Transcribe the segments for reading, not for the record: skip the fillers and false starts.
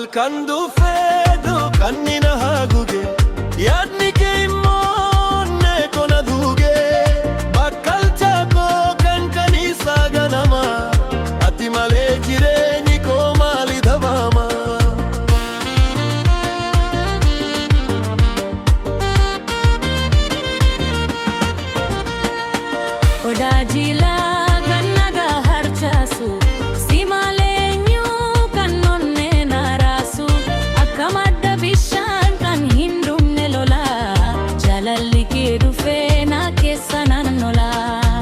Halkan dhufee dukkanni na haguuge, yaadni kee immoo onnee koo na duuge. Bakkalcha koo kan kaniisa ganama, ati malee jireenyi koo maali dhabama? Odaa jiilaa kan nagaa harcaasu, si malee eenyu kan onnee na raasu? Akka madda bishaan kan hin dhumne lolaa, jaalalli kee dhufee na keessa nan lolaa.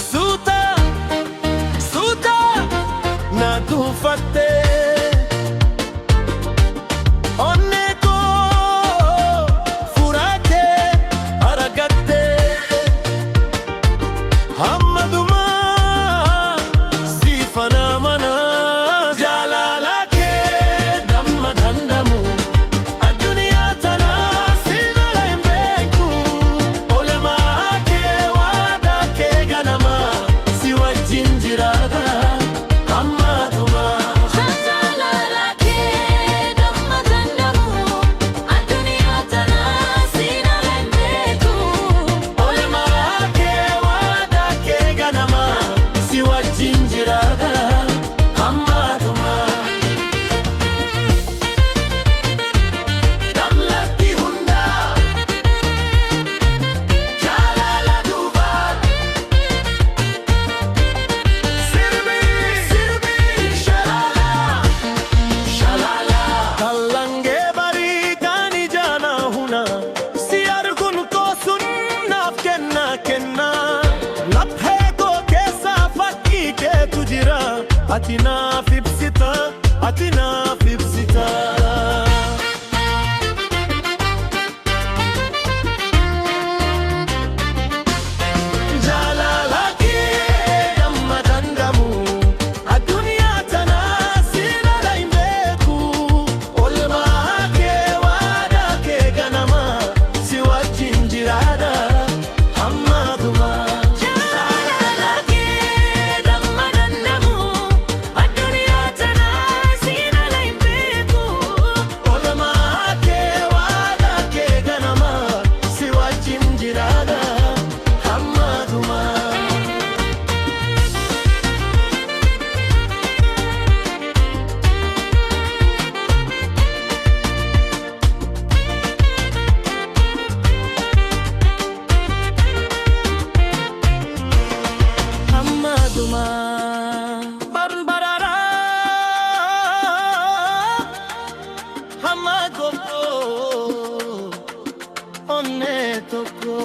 Suuta suuta na dhuunfatte, onnee koo furaatee argatte. Hamma dhumaa siifana mana, jaalala kee damma dhandhamu, addunyaa tana siin ala hin beeku. Oolmaa kee, waadaa kee ganama, si wajjin jiraata hamma dhumaa. Jaalala kee damma dhandhamu, addunyaa tana siin ala hin beeku. Oolmaa kee, waadaa kee ganama, si wajjin jiraata hamma dhumaa. Kallattii hundaa jaalala duubaa, sirbi sirbi, shalala shalala. Kallangee barii kan ijaana huna, si arguun koo sun naaf kenna kenna. Laphee koo keessa fakkii keetu jira, ati naaf ibsita, ati naaf ibsita. Jaalala kee damma dhandhamu, addunyaa tana siin ala hin beeku. Oolmaa kee, waadaa kee ganama, si wajjin jiraadha hamma dhumaa. Jaalala kee damma dhandhamu, addunyaa tana siin ala hin beeku. Oolmaa kee, waadaa kee ganama, si wajjin jiraadha hamma dhumaa. Hamma dhumaa. Barbarara hamma tokko, onnee tokko.